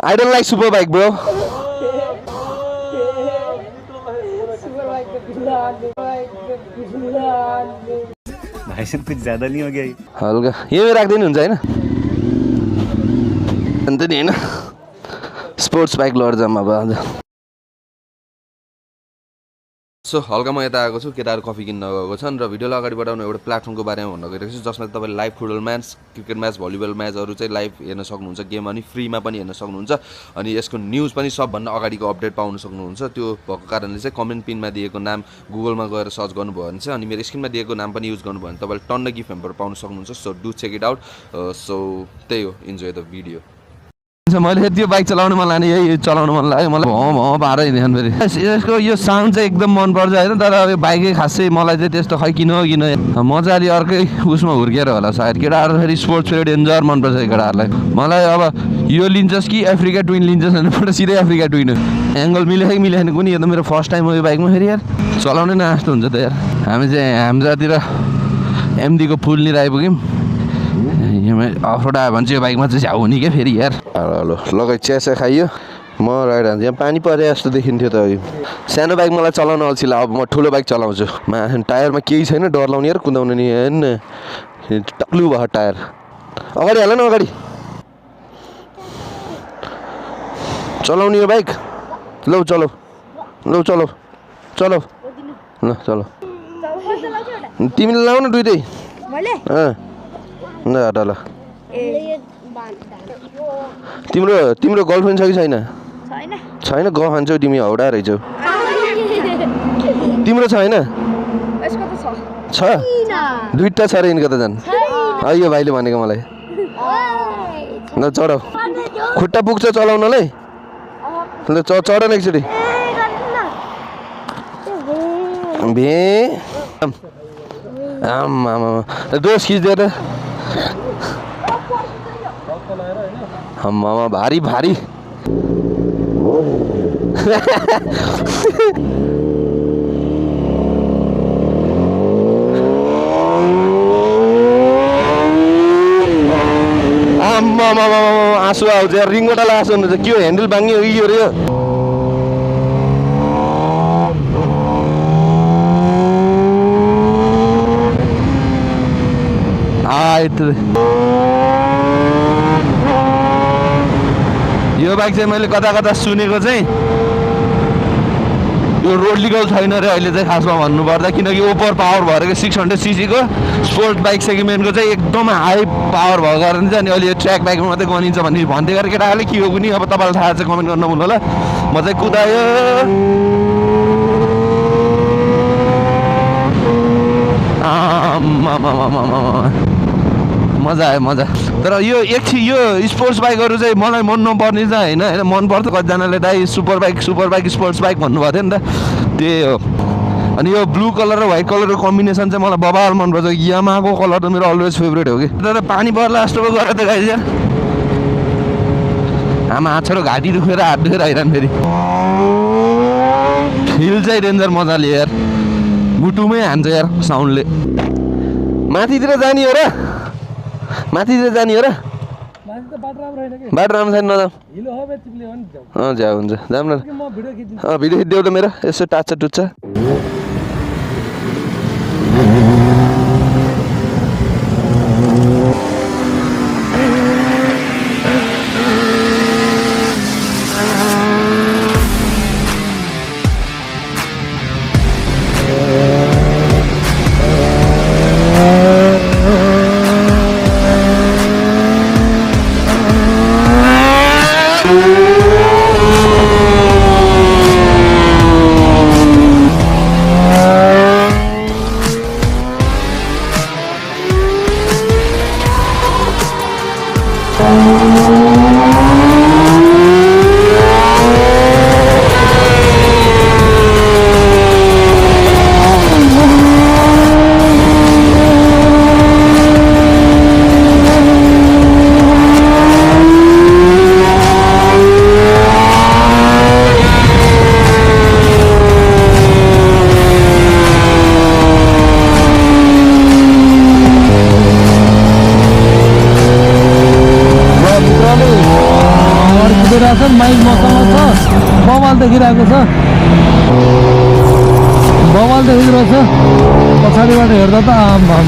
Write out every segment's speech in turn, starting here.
I don't like super bike, bro. भाई साहब कुछ ज्यादा नहीं हो गया ये? हल्का यो राख्दैन हुन्छ हैन अन्त नि हैन स्पोर्ट्स बाइक लड जाम अब आज सो हल्का म यता आएको छु केटाहरु कफी किन्न गएको छन् र भिडियोलाई अगाडि बढाउन एउटा प्लेटफर्मको बारेमा भन्न गइरहेको छु जसमा तपाईले live football match cricket match volleyball म्याचहरु चाहिँ लाइभ हेर्न सक्नुहुन्छ गेम अनि फ्रीमा पनि हेर्न सक्नुहुन्छ अनि यसको न्यूज पनि सबभन्दा अगाडिको अपडेट पाउन सक्नुहुन्छ त्यो भएको कारणले चाहिँ कमेन्ट पिनमा दिएको नाम गुगलमा गएर सर्च गर्नुभयो भने चाहिँ अनि मेरो स्क्रिनमा दिएको नाम पनि युज गर्नुभयो भने तपाईले टन्न गिफ्ट हेम्पर पाउन सक्नुहुन्छ so do check it out so त्यही हो इन्जोय द भिडियो मैले त्यो बाइक चलाउन मन लाग्ने यही चलाउन मन लाग्यो मलाई भँ पारै ध्यान फेरि यसको यो साउन्ड चाहिँ एकदम मनपर्छ होइन तर अब बाइकै खासै मलाई चाहिँ त्यस्तो खै किन मजाले अर्कै उसमा हुर्केर होला सायद केटाहरू फेरि स्पोर्ट्स फेरि डेन्जर मनपर्छ केटाहरूलाई मलाई अब यो लिन्छस् कि अफ्रिका ट्विन लिन्छस् भने सिधै अफ्रिका ट्विन हो एङ्गल मिलेको मिलेन कुनै यो त मेरो फर्स्ट टाइम हो यो बाइकमा फेरि यार चलाउनै नआस्तो हुन्छ त यार हामी चाहिँ हाम्रोतिर एमडीको फुल लिएर आइपुग्यौँ अफरोड आयो भने चाहिँ यो बाइकमा चाहिँ हुने क्या फेरि यार हेलो लगाइ चिया खाइयो म राइड हान्छु यहाँ पानी परे जस्तो देखिन्थ्यो त सानो बाइक मलाई चलाउन अल्छी लाग्यो अब म ठुलो बाइक चलाउँछु टायरमा केही छैन डर लाउने यार कुदाउने नि होइन टक्लु भयो टायर अगाडि हाल न अगाडि चलाउने यो बाइक लौ चलाऊ ल चलाऊ तिमीले लाउ न दुइटै ल तिम्रो गर्लफ्रेन्ड छ कि छैन छैन ग खान्छौ तिमी हौडा रहेछौ तिम्रो छैन छ दुईटा छ र यिनको त झन् यो भाइले भनेको मलाई ल चढाउ खुट्टा पुग्छ चलाउनलाई ल चढ न एकचोटि भे आमा दोष खिच्दियो त आमा भारी भारी आमा आँसु आउँछ यार रिङबाट आँसु हुनुहुन्छ के हो ह्यान्डल भाङ्गी हो कि यो रे यो बाइक चाहिँ मैले कता कता सुनेको चाहिँ यो रोड लिगल छैन रे अहिले चाहिँ खासमा भन्नुपर्दा किनकि ओभर पावर भरेको 600 सीसीको स्पोर्ट बाइक सेगमेन्टको चाहिँ एकदम हाई पावर भएको कारण चाहिँ अनि अहिले यो ट्र्याक बाइकमा मात्रै गनिन्छ भन्ने भन्दै गरेर केटाहरूले के हो कुनी अब तपाईँलाई थाहा छ कमेन्ट गर्न भुल्नु होला म चाहिँ कुदायो मजा आयो मजा तर यो एकछिन यो स्पोर्ट्स बाइकहरू चाहिँ मलाई मन नपर्ने चाहिँ होइन मन पर्छ कतिजनाले दाइ सुपर बाइक स्पोर्ट्स बाइक भन्नुभएको थियो नि त त्यही हो अनि यो ब्लू कलर र व्हाइट कलरको कम्बिनेसन चाहिँ मलाई बबाल मनपर्छ यामाहाको कलर त मेरो अलवेज फेभरेट हो कि तर पानी पर्ला जस्तो पो गरेर त गाइस यार आमा हात र घाँटी दुखेर हात दुखेर आइरहनु फेरि फिल चाहिँ डेन्जर मजाले यार मुटुमै हान्छ यार साउन्डले माथितिर जाने हो र माथितिर जाने हो र बाटो राम्रो छैन नजाऊ जाऊ हुन्छ जाऊँ न भिडियो खिचिदेऊ त मेरो यसो टाच्छ टुच्छ देखिरहेको छ बवाल देखिरहेछ पछाडिबाट हेर्दा त आम्मा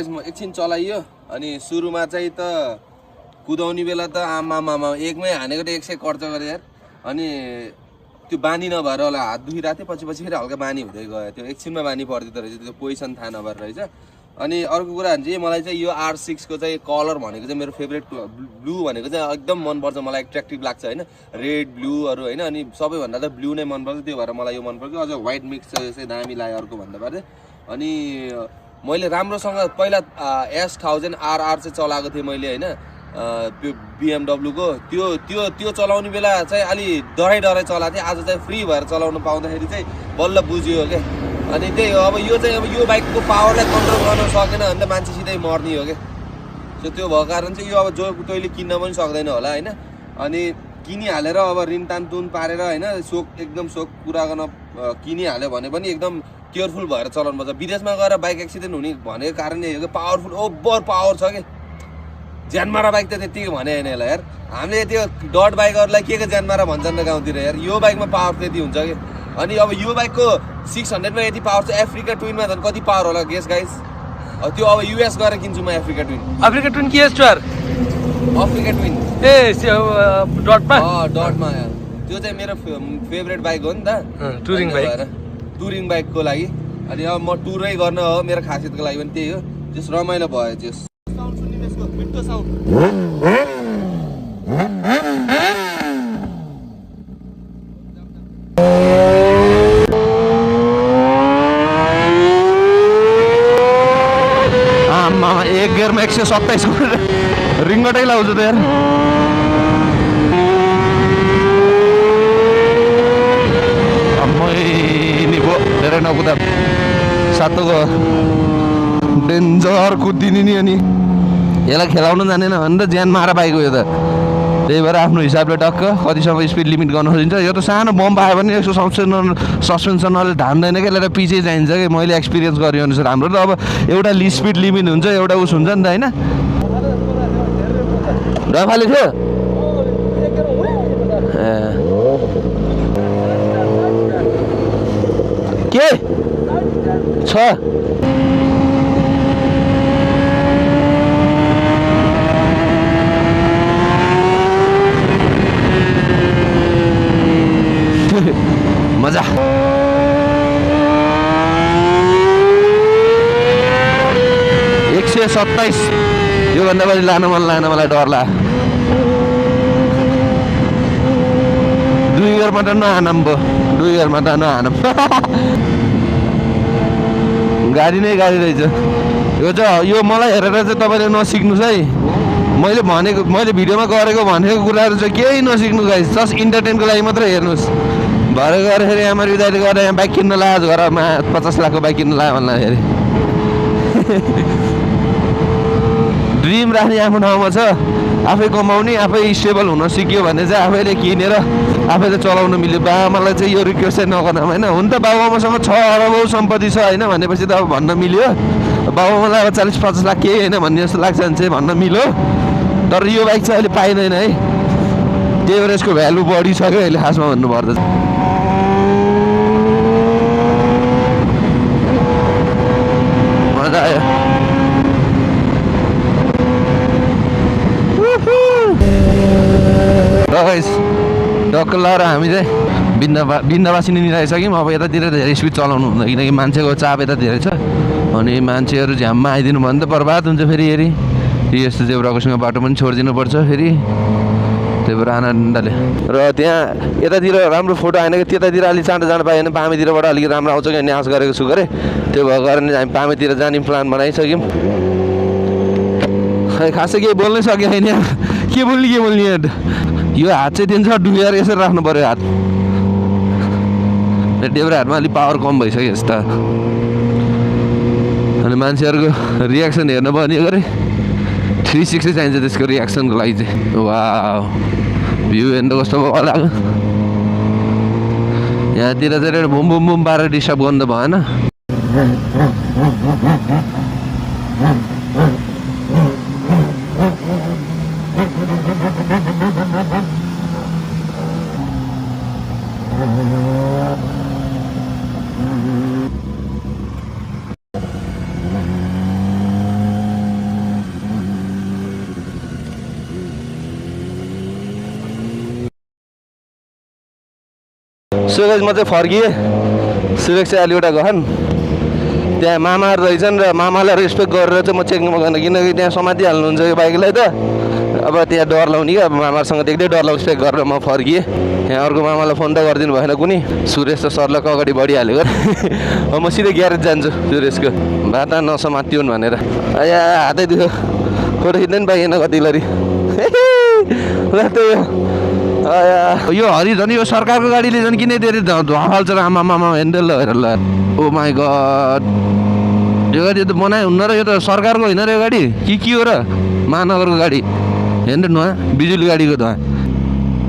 म एकछिन चलाइयो अनि सुरुमा चाहिँ त कुदाउने बेला त आमामामा एकमै हानेको त 100 खर्च गरे यार अनि त्यो बानी नभएर होला हात दुखिरहेको थियो पछि फेरि हल्का बानी हुँदै गयो त्यो एकछिनमा बानी पर्दिँदो रहेछ त्यो पोजिसन थाहा नभएर रहेछ अनि अर्को कुरा चाहिँ मलाई चाहिँ यो R6 को चाहिँ कलर भनेको चाहिँ मेरो फेभरेट ब्लू भनेको चाहिँ एकदम मनपर्छ मलाई एट्र्याक्टिभ लाग्छ होइन रेड ब्लूहरू होइन अनि सबैभन्दा त ब्लू नै मनपर्छ त्यो भएर मलाई यो मनपर्छ अझ व्हाइट मिक्स चाहिँ दामी लाग्यो अर्को भन्दा पारे अनि मैले राम्रोसँग पहिला S1000 RR चाहिँ चलाएको थिएँ मैले होइन त्यो BMW को त्यो चलाउने बेला चाहिँ अलि डराइ चलाएको थिएँ आज चाहिँ फ्री भएर चलाउनु पाउँदाखेरि चाहिँ बल्ल बुझियो क्या अनि त्यही हो अब यो बाइकको पावरलाई कन्ट्रोल गर्न सकेन भने त मान्छे सिधै मर्ने हो क्या सो त्यो भएको कारण चाहिँ यो अब जो तैँले किन्न पनि सक्दैन होला होइन अनि किनिहालेर अब ऋण तुन पारेर होइन एकदम सोक पुरा गर्न किनिहाल्यो भने पनि एकदम केयरफुल भएर चलाउनु पर्छ विदेशमा गएर बाइक एक्सिडेन्ट हुने भनेको कारण यही हो कि पावरफुल ओभर पावर छ कि ज्यानमारा बाइक त त्यतिकै भने होइन यसलाई यार हामीले त्यो डट बाइकहरूलाई के ज्यानमारा भन्छन् त गाउँतिर यार यो बाइकमा पावर त्यति हुन्छ कि अनि अब यो बाइकको 600मा यति पावर छ अफ्रिका ट्विनमा झन् कति पावर होला गेस गाइस त्यो अब युएस गएर किन्छु म अफ्रिका ट्विन के छ यार अफ्रिका ट्विन ए डटमा यार त्यो चाहिँ मेरो फेभरेट बाइक हो नि त टुरिङ बाइकको लागि अनि अब म टुरै गर्न हो मेरो खासियतको लागि पनि त्यही हो जस रमाइलो भयो जस साउन्ड सुन्ने त्यसको मिठो साउन्ड एक गियरमा 127 रिङ्गटै लाउँछ त यार धेरै नकुदा सातोको डेन्जर कुदिने नि अनि यसलाई खेलाउनु जानेन भने त ज्यान मारा बाइक हो यो त त्यही भएर आफ्नो हिसाबले टक्क कतिसम्म स्पिड लिमिट गर्न खोजिन्छ यो त सानो बम पायो भने यसो सस्पेन्सनले धान्दैन कि यसलाई पछि चाहिन्छ कि मैले एक्सपिरियन्स गरे अनुसार हाम्रो त अब एउटा स्पिड लिमिट हुन्छ एउटा उस हुन्छ नि त होइन डफाले थियो के छ मजा 127 योभन्दा बढी लान मन लागेन मलाई डर लाग्यो 2 इयरमा त नहानम भयो 2 इयरमा त नहानम गाडी नै गाडी रहेछ यो मलाई हेरेर चाहिँ तपाईँले नसिक्नुहोस् है मैले भिडियोमा गरेको भनेको कुराहरू चाहिँ केही नसिक्नु गाइस जस्ट इन्टरटेनको लागि मात्रै हेर्नुहोस् भरे गएर फेरि आमा रिदाले गएर यहाँ बाइक किन्न लाग्यो घरमा 50 लाखको बाइक किन्न लाग्यो भन्दाखेरि ड्रिम राख्ने आफ्नो ठाउँमा छ आफै कमाउने आफै स्टेबल हुन सिक्यो भने चाहिँ आफैले किनेर आफैले चलाउन मिल्यो बाबाआमालाई चाहिँ यो रिक्वेस्ट चाहिँ नगर्नु होइन हुन त बाबाआमासँग 6 अरब सम्पत्ति छ होइन भनेपछि त अब भन्न मिल्यो बाबाआमालाई अब 40-50 लाख केही होइन भन्ने जस्तो लाग्छ भने चाहिँ भन्न मिल्यो तर यो बाइक चाहिँ अहिले पाइँदैन है त्यही भएर यसको भ्यालु बढी छ क्या अहिले खासमा भन्नुपर्दा मजा आयो टक्क लगाएर हामी चाहिँ बिन्दाबासी नै मिलाइसक्यौँ अब यतातिर धेरै स्पिड चलाउनु हुँदैन किनकि मान्छेको चाप यता धेरै छ अनि मान्छेहरू झ्याममा आइदिनु भने त बर्बाद हुन्छ फेरि यस्तो जेब्रा क्रसिङको बाटो पनि छोडिदिनुपर्छ फेरि त्यही भएर आनन्दले र त्यहाँ यतातिर राम्रो फोटो आएन कि त्यतातिर अलिक चाँडो जानु पाएन पामेतिरबाट अलिक राम्रो आउँछ कि भन्ने आश गरेको छु गरे त्यो भएको कारणले हामी पामेतिर जाने प्लान बनाइसक्यौँ खै खासै केही बोल्नै सकेँ होइन के बोल्ने यो हात चाहिँ दिन्छ डुबेर यसरी राख्नु पऱ्यो हात डेब्रा हातमा अलिक पावर कम भइसक्यो यस्तो अनि मान्छेहरूको रियाक्सन हेर्नु पनि गरे 360 चाहिन्छ त्यसको रियाक्सनको लागि चाहिँ वा भ्यू हेर्नु कस्तो भयो लाग्यो यहाँतिर चाहिँ बुम बुम बुम पारेर डिस्टर्ब गर्नु त भएन सुरेश म चाहिँ फर्किएँ सुरेश चाहिँ अलिकता गहन त्यहाँ मामाहरू रहेछन् र मामालाई रेस्पेक्ट गरेर चाहिँ म चेकमा गएन किनकि त्यहाँ समातिहाल्नुहुन्छ यो बाइकलाई त अब त्यहाँ डर लाउने क्या अब मामासँग देख्दै डर लाउने रेस्पेक्ट गरेर म फर्किएँ यहाँ अर्को मामालाई फोन त गरिदिनु भएन कुनै सुरेश त सरलाई अगाडि बढिहाल्यो अब म सिधै ग्यारेज जान्छु सुरेशको बाटा नसमात्योन् भनेर या हातै दुख्यो फोटो खिच्दै पनि पाइएन कति लरी यो हरि झन् यो सरकारको गाडीले झन् किन धेरै धुवा फाल्छ र आमामा हेन्डल हेर ल ओ माई गड यो गाडी त बनाए हुन्न र यो त सरकारको होइन र यो गाडी के हो र महानगरको गाडी हेर्नु धुवा बिजुली गाडीको धुवा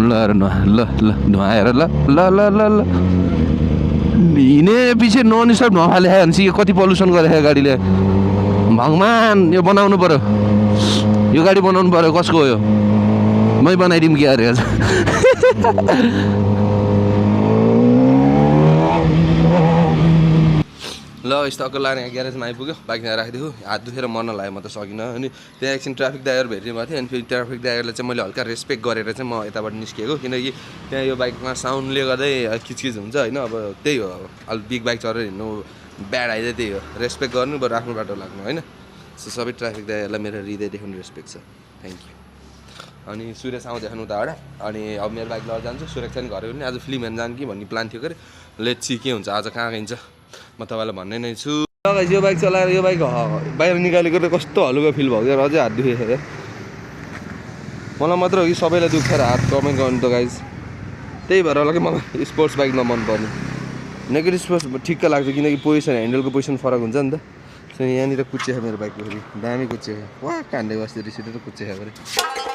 ल हेर धुवा ल ल धुवा हेर ल ल ल ल ल हिँडे पछि नन स्टप धुवा फाले खायो भने कति पल्युसन गरेको गाडीले भगवान् यो बनाउनु पर्यो यो गाडी बनाउनु पर्यो कसको हो यो मै बनाइदिउँ के अरे ल स्टकको लाने ग्यारेजमा आइपुग्यो बाइक यहाँ राखिदिएको हात दुखेर मर्न लाग्यो म त सकिनँ अनि त्यहाँ एकछिन ट्राफिक ड्राइभर भेट्ने भएको थियो अनि फेरि ट्राफिक ड्राइभरलाई चाहिँ मैले हल्का रेस्पेक्ट गरेर चाहिँ म यताबाट निस्किएको किनकि त्यहाँ यो बाइकमा साउन्डले गर्दै खिचखिच हुन्छ होइन अब त्यही हो अलिक बिग बाइक चढेर हिँड्नु ब्याड आइदियो त्यही हो रेस्पेक्ट गर्नु बरु आफ्नो बाटो लाग्नु होइन सो सबै ट्राफिक ड्राइभरलाई मेरो हृदयदेखि रेस्पेक्ट छ थ्याङ्क यू अनि सुरेश आउँदै खानु उताबाट अनि अब मेरो बाइक लगेर जान्छु सुरेश चाहिँ घर पनि आज फिल्म हेर्न जानु कि भन्ने प्लान थियो अरे लेट्स सी के हुन्छ आज कहाँ गइन्छ म तपाईँलाई भन्ने नै छु यो बाइक चलाएर यो बाइक बाहिर निकालेको त कस्तो हलुको फिल भएको थियो अझै हात दुखेको थियो मलाई मात्र हो कि सबैलाई दुखेर हात कमेन्ट गर्नु त गाइज त्यही भएर होला कि मलाई स्पोर्ट्स बाइक नमनपर्ने नेगेटिभ स्पोर्ट्स ठिक्क लाग्छ किनकि पोजिसन ह्यान्डलको पोजिसन फरक हुन्छ नि त यहाँनिर कुच्चिएको मेरो बाइकको फेरि दामी कुच्चिएको वा काण्डे बस्दै रिसिँदै त कुच्चिएको अरे